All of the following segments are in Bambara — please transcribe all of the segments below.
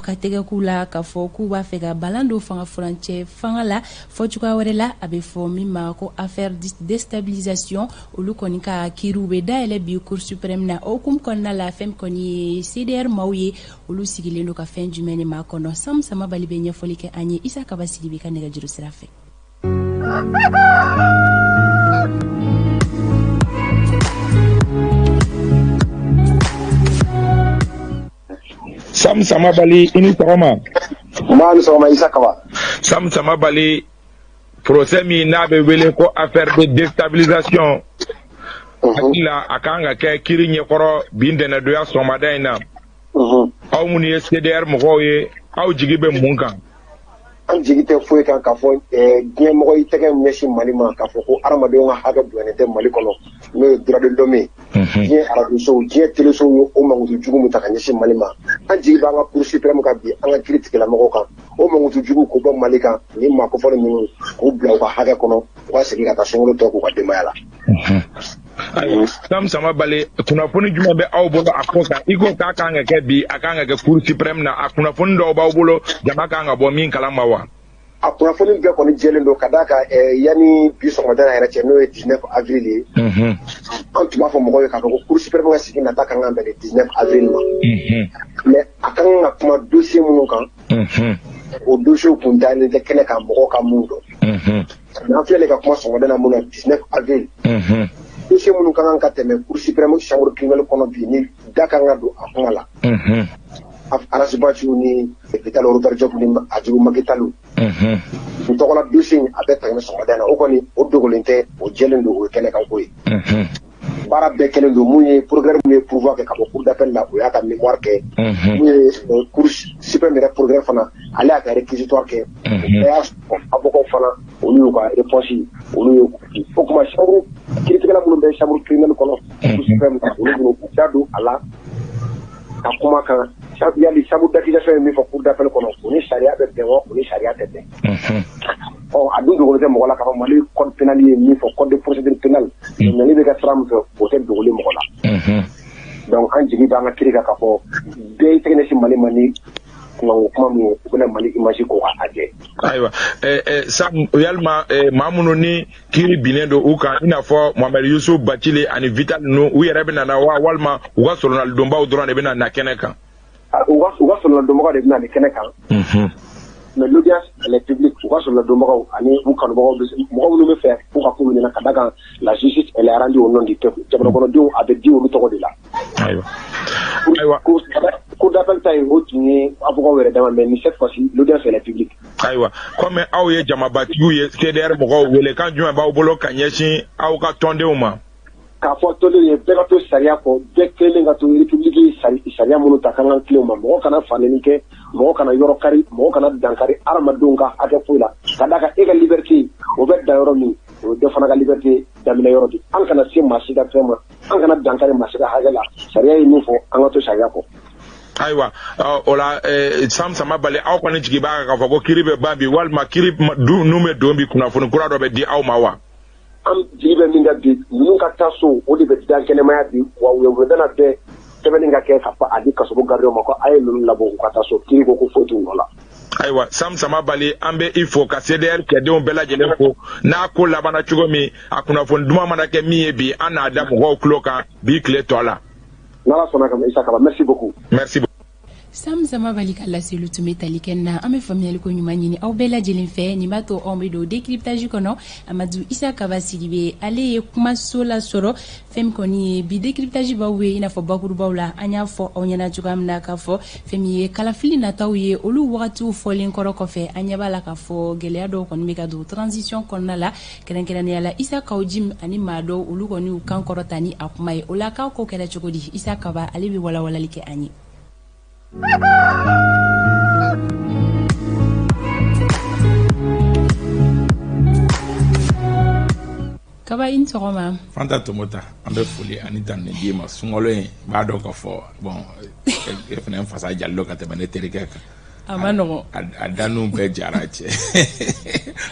ka tɛgɛ k'u la k'a fɔ k'u b'a fɛ ka balan don fanga furancɛ fanga la. Fɔ cogoya wɛrɛ la, a bɛ fɔ min ma ko affaire déstabilisation. Olu kɔni ka kiiriw bɛ dayɛlɛ bi Cour suprême na. O hukumu kɔnɔna la, fɛn min kɔni ye CDR maaw ye, olu sigilen don ka fɛn jumɛn de makɔnɔ? Sam Samabali bɛ ɲɛfɔli kɛ an ye Isa Kaba Sidibe ka nɛgɛjuru sira fɛ. Sam Samabali, i ni sɔgɔma. Nba, ni sɔgɔma, Isa Kaba. Sam Samabali, procès min n'a bɛ wele ko affaire de déstabilisation, hakili la a kan ka kɛ kiiri ɲɛkɔrɔ bi ntɛnɛdonya sɔgɔmada in na. Aw minnu ye CDR mɔgɔw ye, aw jigi bɛ mun kan? An jigi tɛ foyi kan k'a fɔ diɲɛ mɔgɔ y'i tɛgɛ ɲɛsin Mali ma k'a fɔ ko hadamadenw ka hakɛ bonyanen tɛ Mali kɔnɔ, n'o ye droit de l'homme ye. Diɲɛ arajosow, diɲɛ telesow ye o mankutu jugu min ta ka ɲɛsin Mali ma, an jigi b'an ka Cour suprême kan bi, an ka kiiri tigilamɔgɔw kan, o mankutu jugu k'o bɔ Mali kan, ni maa kofɔlen ninnu k'u bila u ka hakɛ kɔnɔ, u ka segin ka taa sunkalo tɔ k'u ka denbaya la. Ayiwa, Sam Samabali, kunnafoni jumɛn bɛ aw bolo a ko kan? I ko k'a kan ka kɛ bi, a kan ka kɛ Cour suprême na. A kunnafoni dɔw b'aw bolo jama kan ka bɔ min kalama wa? A kunnafoni bɛɛ kɔni jɛlen don, ka d'a kan yanni bi sɔgɔmada yɛrɛ cɛ, n'o ye 19 avril ye, an tun b'a fɔ mɔgɔw ye k'a fɔ ko Cour suprême ka sigi nata kan ka bɛn le 19 avril ma, mais a kan ka kuma dossier minnu kan, o dossier kun dalen tɛ kɛnɛ kan mɔgɔw ka mun dɔn. An filɛ ka kuma sɔgɔmada na mun na, 19 avril, dossier minnu ka kan ka tɛmɛ Cour suprême chambre criminelle kɔnɔ bi, ni da kan ka don a kuma la, Ras Bath ni Vital Robert Diop ni Hadjibou Macky Tall, u tɔgɔla dossier in, a bɛɛ tɛmɛ sɔgɔmada na. O kɔni, o dogolen tɛ, o jɛlen don, o ye kɛnɛ kan ko ye. Baara bɛɛ kɛlen don. Mun ye procureur mun ye pourvoi kɛ ka bɔ cour d'appel la, o y'a ka mémoire kɛ. Mun ye Cour suprême yɛrɛ procureur fana, ale y'a ka réquisitoire kɛ. O bɛɛ y'a sɔrɔ avocat fana, olu y'u ka réponse, olu ye o tuma chambre kiiritigɛla minnu bɛ chambre criminelle kɔnɔ Cour suprême na, olu bɛna u da don a la ka kuma kan yali chambre d'accusation ye min fɔ cour d'appel kɔnɔ, o ni sariya bɛ bɛn wa, o ni sariya tɛ bɛn. Ɔ, a dun dogolen tɛ mɔgɔ la k'a fɔ Mali code pénal ye min fɔ, code de procédure pénale, ɲani bɛ kɛ sira min fɛ, o tɛ dogolen mɔgɔ la. Donc an jigi b'an ka kiiri kan k'a fɔ bɛɛ y'i tɛgɛ ɲɛsin Mali ma ni kunkanko kuma min ye, u bɛna Mali image ko k'a jɛ. Ayiwa, Sam, yalima maa minnu ni kiiri binnen don u kan, i n'a fɔ Mohamed Yusuf Bacili ani Vital ninnu, u yɛrɛ bɛ na wa, walima u ka solonalidonbaw dɔrɔn de bɛna na kɛnɛ kan? U ka solonadonbagaw de bɛna ni kɛnɛ kan, mais l'audience, elle est publique. U ka solonadonbagaw ani u kanubagaw, mɔgɔ minnu bɛ fɛ k'u ka ko minɛ, ka da kan la justice, elle est rendue au nom du peuple, jamana kɔnɔdenw, a bɛ di olu tɔgɔ de la. Ayiwa, ayiwa. Cour d'appel ta ye, o tun ye avocat yɛrɛ dama, mais ni cette fois-ci, l'audience, elle est publique. Ayiwa, komi aw ye jamabatigiw ye, CDR mɔgɔw, welekan jumɛn b'aw bolo ka ɲɛsin aw ka tɔndenw ma? K'a fɔ tɔndenw ye, bɛɛ ka to sariya kɔ, bɛɛ kelen ka to république sariya minnu ta kan ka tilen ma. Mɔgɔ kana faneni kɛ, mɔgɔ kana yɔrɔ kari, mɔgɔ kana dankari hadamadenw ka hakɛ foyi la, ka d'a kan e ka liberté, o bɛ dan yɔrɔ min, o ye dɔ fana ka liberté daminɛ yɔrɔ di. An kana se maa si ka fɛn ma, an kana dankari maa si ka hakɛ la. Sariya ye min fɔ, an ka to sariya kɔ. Ayiwa, o la, Sam Samabali, aw kɔni jigi b'a kan k'a fɔ ko kiiri bɛ ban bi, walima kiiri nun bɛ don bi, kunnafoni kura dɔ bɛ di aw ma wa? An jigi bɛ min kɛ bi, ninnu ka taa so, o de bɛ dan kɛnɛmaya bi wa. U ye bɛna bɛɛ sɛbɛnni ka kɛ ka fɔ a di kasogo gardien ma ko a ye ninnu labɔ u ka taa so, kiiri ko foyi t'u nɔ la. Ayiwa, Sam Samabali, an bɛ i fo ka CDR cɛdenw bɛɛ lajɛlen fo. N'a ko labanna cogo min, a kunnafoni duman mana kɛ min ye bi, an n'a da mɔgɔw tulo kan bi tile tɔ la. N'Ala sɔnna ka, Isa Kaba, merci beaucoup. Merci. Sam Samabali ka laseliw tun bɛ tali kɛ na. An bɛ faamuyaliko ɲuman ɲini aw bɛɛ lajɛlen fɛ. Nin b'a to anw bɛ don décryptage kɔnɔ. Amadu Isa Kaba Sidibe, ale ye kumaso lasɔrɔ. Fɛn min kɔni ye bi décryptage baw ye, i n'a fɔ bakurubaw la an y'a fɔ aw ɲɛna cogoya min na, k'a fɔ fɛn min ye kalafili nataw ye, olu wagatiw fɔlen kɔrɔ kɔfɛ, an ɲɛ b'a la k'a fɔ gɛlɛya dɔw kɔni bɛ ka don transition kɔnɔna la, kɛrɛnkɛrɛnnenya la Isa Kaw Jim ani maa dɔw, olu kɔni y'u kan kɔrɔta ni a kuma ye. O la, k'a ko kɛra cogo di? Isa Kaba, ale bɛ walawalali kɛ an ye. Kaba, i ni sɔgɔma. Fanta Tomota, an bɛ foli ani tanuni d'i ma. Sunkalo in b'a dɔn ka fɔ, bon, e fana fasa jalen don ka tɛmɛ ne terikɛ kan. A ma nɔgɔn. A daninw bɛɛ jara cɛ.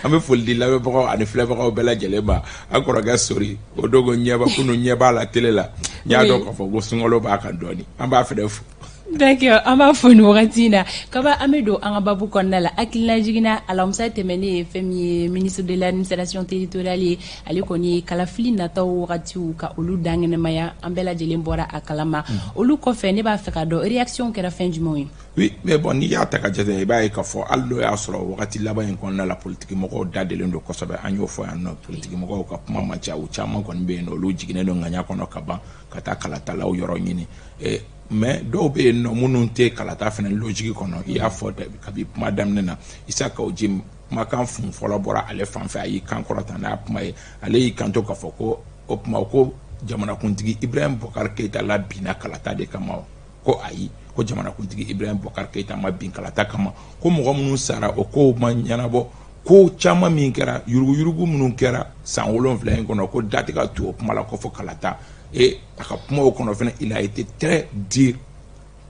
An bɛ foli di lamɛnbagaw ani filɛbagaw bɛɛ lajɛlen ma. An kɔrɔkɛ Sori, o dogo ɲɛba kunun, ɲɛ b'a la télé la, n y'a dɔn k'a fɔ ko sunkalo b'a kan dɔɔni. An b'a fɛnɛ fo. D'accord, an b'a fɔ nin wagati in na kaba an bɛ don an ka babu kɔnɔna la. Hakilina jiginna alamisa tɛmɛnen ye fɛn min ye ministre de l'administration territoriale ye, ale kɔni ye kalafili nataw wagatiw ka olu dankɛnɛmaya, an bɛɛ lajɛlen bɔra a kalama. Olu kɔfɛ, ne b'a fɛ ka dɔn réaction kɛra fɛn jumɛnw ye? Oui, mais bon, n'i y'a ta ka jate, i b'a ye k'a fɔ hali n'o y'a sɔrɔ wagati laban in kɔnɔna la, politiki mɔgɔw da delen don kosɛbɛ. An y'o fɔ yan nɔ, politiki mɔgɔw ka kuma man ca. U caman kɔni bɛ yen nɔ, olu jiginnen don ŋaɲa kɔnɔ ka ban ka taa kalatalaw yɔrɔ ɲini. Mais dɔw bɛ yen nɔ minnu tɛ kalata fana logique kɔnɔ. I y'a fɔ kabi kuma daminɛ na, Issa Kaou Djim, kumakan fun fɔlɔ bɔra ale fan fɛ. A y'i kan kɔrɔta n'a kuma ye. Ale y'i kanto k'a fɔ ko o tuma ko jamanakuntigi Ibrahim Boubacar Keïta la binna kalata de kama. Ko ayi, ko jamanakuntigi Ibrahim Boubacar Keïta ma bin kalata kama, ko mɔgɔ minnu sara, o kow ma ɲɛnabɔ, ko caman min kɛra, yuruguyurugu minnu kɛra san 7 in kɔnɔ, ko da tɛ ka tu o kuma la ko fɔ kalata. Et a ka kumaw kɔnɔ fana, il a été très dur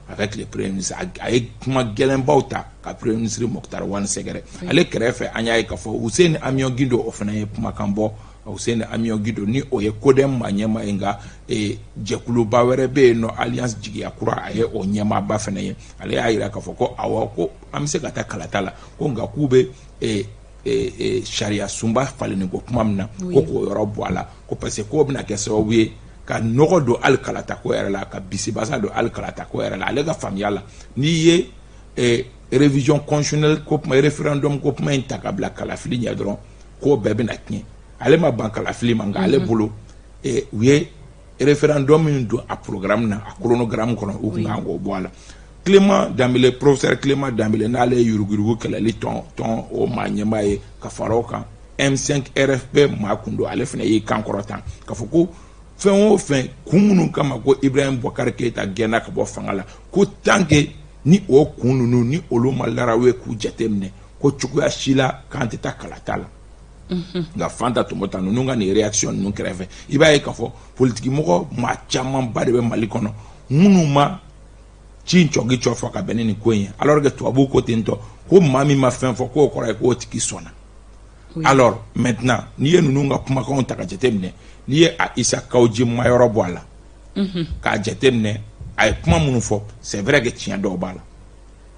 avec le premier ministre. A ye kuma gɛlɛnbaw ta ka premier ministre Moctar Ouane sɛgɛrɛ. Ale kɛrɛfɛ, an y'a ye k'a fɔ Housseini Amion Guindo, o fana ye kumakan bɔ. Housseini Amion Guindo ni o ye CODEM maa ɲɛmaa ye, nka jɛkuluba wɛrɛ bɛ yen nɔ, Alliance Jigiya Kura, a ye o ɲɛmaaba fana ye. Ale y'a jira k'a fɔ ko awɔ, ko an bɛ se ka taa kalata la, ko nka k'u bɛ sariya sunba falenni ko kuma min na, ko k'o yɔrɔ bɔ a la, ko parce que k'o bɛna kɛ sababu ye ka nɔgɔ don hali kalata ko yɛrɛ la, ka bisibasa don hali kalata ko yɛrɛ la. Ale ka faamuya la, n'i ye révision constitutionnelle ko kuma, référendum ko kuma in ta ka bila kalafili ɲɛ dɔrɔn, k'o bɛɛ bɛna tiɲɛ. Ale ma ban kalafili ma, nka ale bolo, u ye référendum min don a programme na, a chronogramme kɔnɔ, u tun kan k'o bɔ a la. Clément Dembélé, professeur Clément Dembélé, n'ale ye yuruguyurugu kɛlɛli tɔn o maa ɲɛmaa ye, ka fara o kan M5 RFP maa kun don, ale fana y'i kan kɔrɔta k'a fɔ ko fɛn o fɛn kun minnu kama ko Ibrahim Boubacar Keïta gɛnna ka bɔ fanga la, ko tant que ni o kun ninnu ni olu ma larawe k'u jateminɛ, ko cogoya si la k'an tɛ taa kalata la. Nka Fanta Tɔmɔta ninnu ka nin réaction ninnu kɛrɛfɛ, i b'a ye k'a fɔ politiki mɔgɔ maa camanba de bɛ Mali kɔnɔ minnu ma ci cɔgi cɔ fɔ ka bɛn ni nin ko in ye, alors que tubabuw ko ten tɔ ko maa min ma fɛn fɔ, k'o kɔrɔ ye k'o tigi sɔnna. Alors maintenant, n'i ye ninnu ka kumakanw ta ka jateminɛ, n'i ye a Issa Kaou Djim mayɔrɔ bɔ a la k'a jateminɛ, a ye kuma minnu fɔ, c'est vrai que tiɲɛ dɔw b'a la.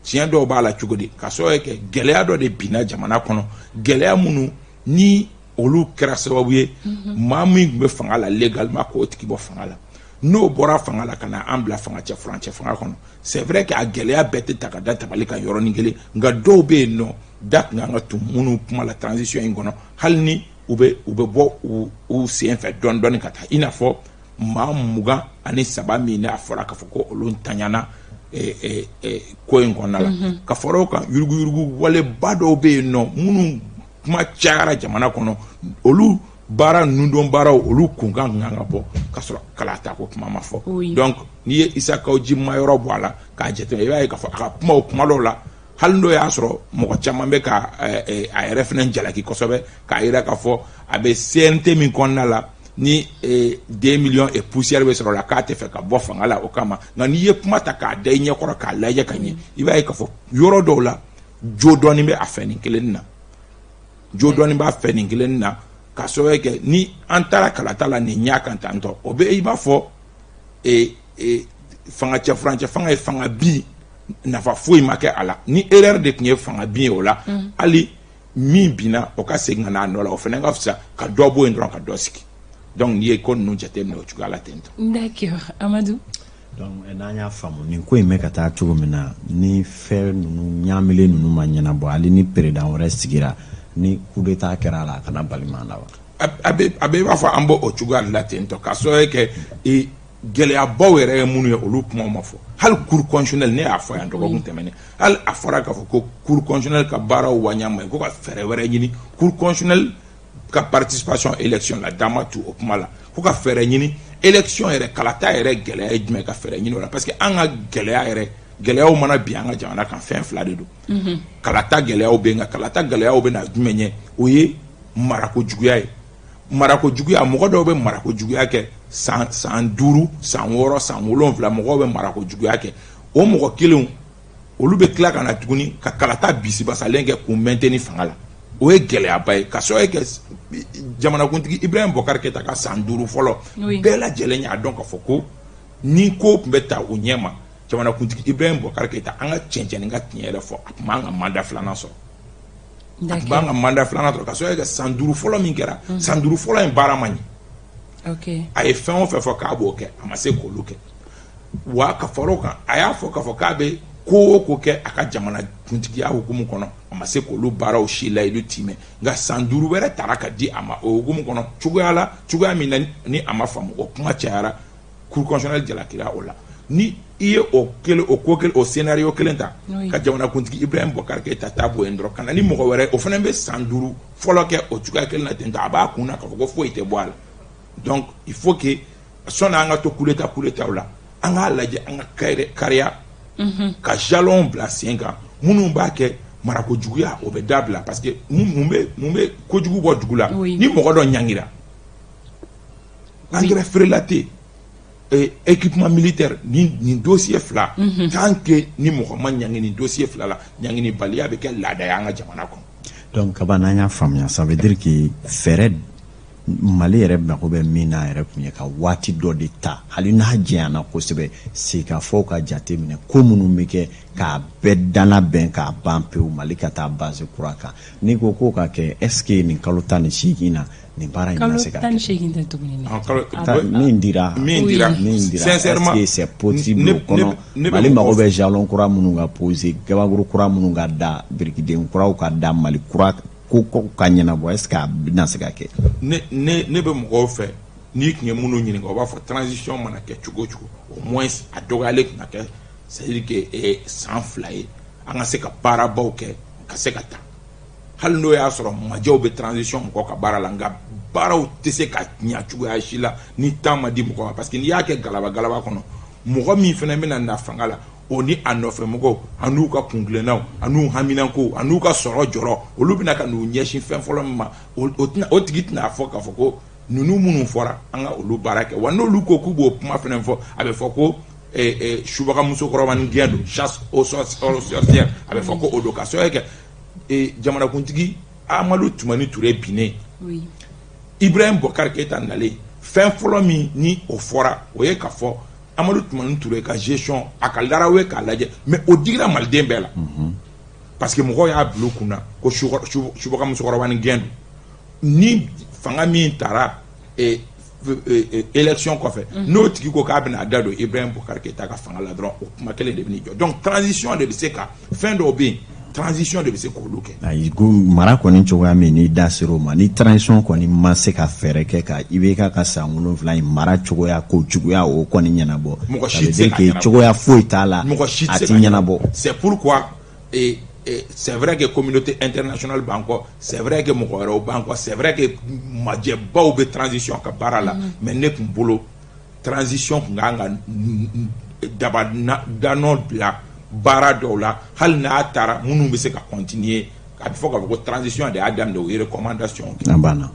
Tiɲɛ dɔw b'a la cogo di? Ka sababu kɛ gɛlɛya dɔ de binna jamana kɔnɔ, gɛlɛya minnu ni olu kɛra sababu ye maa min tun bɛ fanga la légalement, k'o tigi bɔ fanga la. N'o bɔra fanga la ka na an bila fanga cɛ furancɛ fanga kɔnɔ, c'est vrai que a gɛlɛya bɛɛ tɛ ta ka da tabali kan yɔrɔnin kelen, nka dɔw bɛ yen nɔ, da tun kan ka tun minnu kuma la transition in kɔnɔ, hali ni u bɛ bɔ u sen fɛ dɔɔni dɔɔni ka taa, i n'a fɔ maa 23 min n'a fɔra k'a fɔ ko olu ntanyana ko in kɔnɔna la. Ka fara o kan, yuruguyurugu waleba dɔw bɛ yen nɔ minnu kuma cayara jamana kɔnɔ, olu baara nundon baaraw, olu kunkan kun kan ka bɔ ka sɔrɔ kalata ko kuma ma fɔ. Donc n'i ye Issa Kaou Djim mayɔrɔ bɔ a la k'a jateminɛ, i b'a ye k'a fɔ a ka kumaw, kuma dɔw la, hali n'o y'a sɔrɔ mɔgɔ caman bɛ ka a yɛrɛ fana jalaki kosɛbɛ k'a jira k'a fɔ a bɛ CNT min kɔnɔna la ni 2 millions et poussière bɛ sɔrɔ o la, k'a tɛ fɛ ka bɔ fanga la o kama. Nka n'i ye kuma ta k'a da i ɲɛkɔrɔ k'a lajɛ ka ɲɛ, i b'a ye k'a fɔ yɔrɔ dɔw la, jo dɔɔni bɛ a fɛ nin kelen na, jo dɔɔni b'a fɛ nin kelen na, ka sababu kɛ ni an taara kalata la nin ɲɛ kan tantɔ, o bɛ i b'a fɔ fanga cɛ furancɛ fanga ye fanga bin, nafa foyi ma kɛ a la. Ni erreur de tun ye fanga bin ye o la, hali min binna, o ka segin ka na a nɔ la, o fana ka fisa ka dɔ bɔ yen dɔrɔn ka dɔ sigi. Donc n'i ye ko ninnu jateminɛ o cogoya la ten tɔ. D'accord, Amadou. Donc n'an y'a faamu nin ko in bɛ ka taa cogo min na, ni fɛn ninnu ɲaamilen ninnu ma ɲɛnabɔ, hali ni président wɛrɛ sigira, ni coup d'état kɛra a la, a kana balima la wa? A bɛ i b'a fɔ an b'o o cogoya de la ten tɔ, ka sababu kɛ gɛlɛyabaw yɛrɛ ye minnu ye, olu kumaw ma fɔ. Hali cour constitutionnelle, ne y'a fɔ yan dɔgɔkun tɛmɛnen, hali a fɔra k'a fɔ ko cour constitutionnelle ka baaraw waɲa ma ɲi, ko ka fɛɛrɛ wɛrɛ ɲini cour constitutionnelle ka participation élection la, da ma tu o kuma la, ko ka fɛɛrɛ ɲini élection yɛrɛ, kalata yɛrɛ gɛlɛya ye jumɛn, ka fɛɛrɛ ɲini o la, parce que an ka gɛlɛya yɛrɛ, gɛlɛyaw mana bin an ka jamana kan, fɛn fila de don. Kalata gɛlɛyaw bɛ yen, nka kalata gɛlɛyaw bɛ na jumɛn ɲɛ? O ye marako juguya ye. Marako juguya, mɔgɔ dɔw bɛ marako juguya kɛ san 5, san 6, san 7, mɔgɔw bɛ marako juguya kɛ. O mɔgɔ kelenw, olu bɛ tila ka na tuguni ka kalata bisibasalen kɛ k'u maintenir fanga la. O ye gɛlɛyaba ye, ka sababu kɛ jamanakuntigi Ibrahim Boubacar Keïta ka san 5 fɔlɔ, bɛɛ lajɛlen y'a dɔn k'a fɔ ko ni ko tun bɛ ta u ɲɛ ma, Jamanakuntigi Ibrahim Boubacar Keïta, an ka cɛncɛn ka tiɲɛ yɛrɛ fɔ, a tun b'an ka mandat filanan sɔrɔ. A tun b'an ka mandat filanan sɔrɔ ka sababu kɛ san 5 fɔlɔ min kɛra, san 5 fɔlɔ in baara ma ɲɛ. A ye fɛn o fɛn fɔ k'a b'o kɛ, a ma se k'olu kɛ. Wa ka fara o kan, a y'a fɔ k'a fɔ k'a bɛ ko o ko kɛ a ka jamana kuntigiya hukumu kɔnɔ, a ma se k'olu baaraw si layidu timɛ. Nka san 5 wɛrɛ tara ka di a ma o hukumu kɔnɔ cogoya la, cogoya min na ni a ma faamu, o kuma cayara, Cour constitutionnelle jalakira o la. Ni i ye o kelen, o ko kelen, o scénario kelen ta ka jamanakuntigi Ibrahim Boubacar Keïta ta bɔ yen dɔrɔn ka na ni mɔgɔ wɛrɛ, o fana bɛ san 5 fɔlɔ kɛ o cogoya kelen na ten tɔ, a b'a kun na k'a fɔ ko foyi tɛ bɔ a la. Donc il faut que sɔnni an ka to coup d'état coup d'état la, an k'a lajɛ, an ka kariya ka jalon bila sen kan minnu b'a kɛ marako juguya, o bɛ dabila. Parce que mun bɛ kojugu bɔ dugu la? Ni mɔgɔ dɔ ɲangira, engrais frelaté, équipement militaire, ni dossier fila, tant que ni mɔgɔ ma ɲangi nin dossier fila la, ɲanginibaliya bɛ kɛ laada ye an ka jamana kɔnɔ. Donc Kaba, n'an y'a faamuya, ça veut dire que fɛɛrɛ Mali yɛrɛ mako bɛ min na yɛrɛ tun ye ka waati dɔ de ta, hali n'a janyana kosɛbɛ, sigikafɔw ka jate minɛ, ko minnu bɛ kɛ k'a bɛɛ dana bɛn k'a ban pewu, Mali ka taa base kura kan. N'i ko k'o ka kɛ, est ce que nin kalo 18 na, nin baara in bɛna se ka kɛ? Kalo 18 tɛ tuguni. Min dira. Min dira. Min dira, est-ce que c'est possible o kɔnɔ? Mali mago bɛ jalon kura minnu ka poser, gabakuru kura minnu ka da, birikiden kuraw ka da, Mali kura ko ka ɲɛnabɔ, est ce que a bɛna se ka kɛ? Ne bɛ mɔgɔw fɛ, n'i tun ye minnu ɲininka, o b'a fɔ transition mana kɛ cogo o cogo, au moins a dɔgɔyalen tun ka kɛ, c'est à dire que san 2 ye, an ka se ka baarabaw kɛ ka se ka taa, hali n'o y'a sɔrɔ majɛw bɛ transition mɔgɔw ka baara la. Nka baaraw tɛ se ka ɲɛ cogoya si la ni temps ma di mɔgɔ ma, parce que n'i y'a kɛ galaba galaba kɔnɔ, mɔgɔ min fana bɛna na fanga la, o ni a nɔfɛ mɔgɔw, a n'u ka kuntilennaw, a n'u haminankow, a n'u ka sɔrɔ jɔrɔ, olu bɛna ka n'u ɲɛsin fɛn fɔlɔ min ma, o tigi tɛna fɔ k'a fɔ ko ninnu minnu fɔra, an ka olu baara kɛ. Wa n'olu ko k'u b'o kuma fana fɔ, a bɛ fɔ ko subaga musokɔrɔba ni gɛn don, chasse aux sorcières, a bɛ fɔ ko o don. Ka sababu kɛ jamanakuntigi Amadu Tumani Ture binnen, Ibrahim Boubacar Keïta nalen, fɛn fɔlɔ min ni o fɔra, o ye k'a fɔ Amadu Tumani Ture ka gestion a ka larawe k'a lajɛ. Mais o digira maliden bɛɛ la, parce que mɔgɔw y'a bila u kunna ko subaga musokɔrɔba ni gɛn don. Ni fanga min taara élection kɔfɛ, n'o tigi ko k'a bɛna a da don Ibrahim Boubacar Keïta ka fanga la dɔrɔn, o kuma kelen de bɛ n'i jɔ. Donc transition de bɛ se ka fɛn dɔw bɛ yen, transition de bɛ se k'olu kɛ. Ayi, ko mara kɔni cogoya min n'i da ser'o ma, ni transition kɔni ma se ka fɛɛrɛ kɛ ka IBK ka san 7 in mara cogoya ko juguya o kɔni ɲɛnabɔ, mɔgɔ si tɛ se ka ɲɛnabɔ, cogoya foyi t'a la, mɔgɔ si tɛ se ka ɲɛnabɔ. C'est pourquoi et c'est vrai que communauté internationale b'an kɔ, c'est vrai que mɔgɔ wɛrɛw b'an kɔ, c'est vrai que majɛbaw bɛ transition ka baara la, mais ne tun bolo transition tun kan ka daba danɔ bila baara dɔw la, hali n'a taara, minnu bɛ se ka continuer. A bɛ fɔ k'a fɔ ko transition de y'a daminɛ, o ye recommandation kɛ. A banna.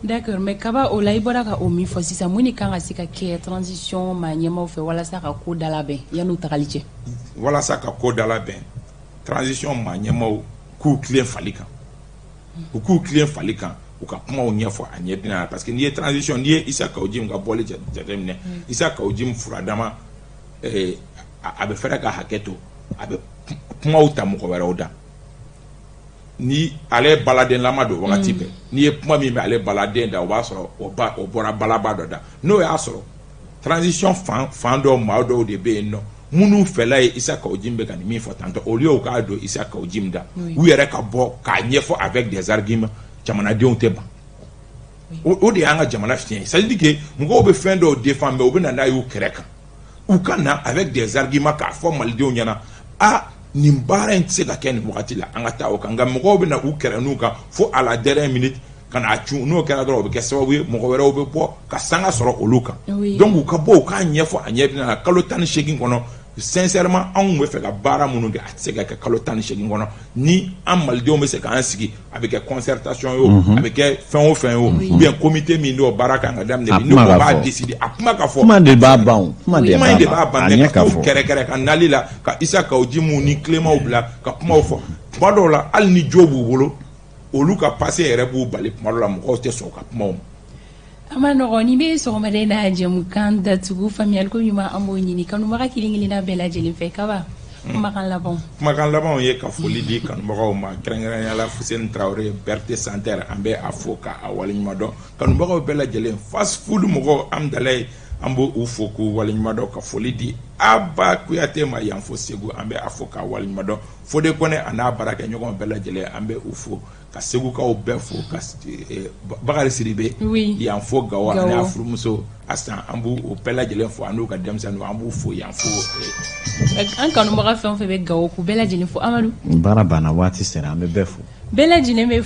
D'accord, mais Kaba, o la i bɔra ka o min fɔ sisan, mun de kan ka se ka kɛ transition maa ɲɛmaaw fɛ walasa ka ko dalabɛn yan'u tagali cɛ? Walasa ka ko dalabɛn, transition maa ɲɛmaaw k'u tilen fali kan, u k'u tilen fali kan, u ka kumaw ɲɛfɔ a ɲɛ bina. Parce que n'i ye transition, n'i ye Issa Kaou Djim ka bɔli jateminɛ, Issa Kaou Djim furadama, a bɛ fɛrɛ ka hakɛ to, a bɛ kumaw ta mɔgɔ wɛrɛw da. Ni ale baladenlama don wagati bɛɛ, n'i ye kuma min bɛ ale baladen da, o b'a sɔrɔ o bɔra balaba dɔ da. N'o y'a sɔrɔ transition fan dɔw, maa dɔw de bɛ yen nɔ minnu fɛla ye Issa Kaou Djim bɛ ka nin min fɔ tantɔ, au lieu u k'a don Issa Kaou Djim da, u yɛrɛ ka bɔ k'a ɲɛfɔ avec des arguments, jamanadenw tɛ ban. O de y'an ka jamana fiɲɛ ye. C'est à dire que mɔgɔw bɛ fɛn dɔw défend, mais u bɛ na n'a y'u kɛrɛ kan. U ka na avec des arguments k'a fɔ malidenw ɲɛna: a nin baara in tɛ se ka kɛ nin wagati la, an ka taa o kan. Nka mɔgɔw bɛ na u kɛrɛ n'u kan fo à la dernière minute ka na cun. N'o kɛra dɔrɔn, o bɛ kɛ sababu ye mɔgɔ wɛrɛw bɛ bɔ ka sanga sɔrɔ olu kan. Donc u ka bɔ, u k'a ɲɛfɔ a ɲɛ bɛna kalo 18 kɔnɔ. Sincèrement, anw bɛ fɛ ka baara minnu kɛ, a tɛ se ka kɛ kalo 18 kɔnɔ. Ni an malidenw bɛ se k'an sigi, a bɛ kɛ concertation ye o, a bɛ kɛ fɛn o fɛn ye o, ou bien comité min n'o baara kan ka daminɛ, ni o b'a décider, a kuma ka fɔ. Kuma de b'a ban o, kuma de b'a ban. Mais ka t'u kɛrɛkɛrɛ ka nali la, ka Issa Kaou Djim ni Clémentw bila ka kumaw fɔ, tuma dɔw la, hali ni jo b'u bolo, olu ka passé yɛrɛ b'u bali, tuma dɔw la mɔgɔw tɛ sɔn u ka kumaw ma. A ma nɔgɔn. Ni bɛ sɔgɔmada in na jɛmukan datugu, faamuyaliko ɲuman an b'o ɲini kanubaga kelen kelenna bɛɛ lajɛlen fɛ. Kaba, kumakan laban. Kumakan labanw ye ka foli di kanubagaw ma, kɛrɛnkɛrɛnnenya la Fuseni Tarawele, Berthe Santerre, an bɛ a fo ka a waleɲuman dɔn. Kanubagaw bɛɛ lajɛlen, fast food mɔgɔw, Amudalayi, an b'o u fo k'u waleɲuman dɔn, ka foli di Aba Kuyate ma yan fo Segu, an bɛ a fo k'a waleɲuman dɔn. Fode Kɔnɛ a n'a baarakɛɲɔgɔn bɛɛ lajɛlen, an bɛ u fo, ka Segukaw bɛɛ fo, ka Bakari Sidibe yan fo Gawo, a n'a furumuso Asan, an b'u bɛɛ lajɛlen fo, an n'u ka denmisɛnninw, an b'u fo yan fo. An kanubaga fɛn o fɛn bɛ Gawo, k'u bɛɛ lajɛlen fo. Amadu. Baara banna, waati sera, an bɛ bɛɛ fo. Bɛɛ lajɛlen bɛ.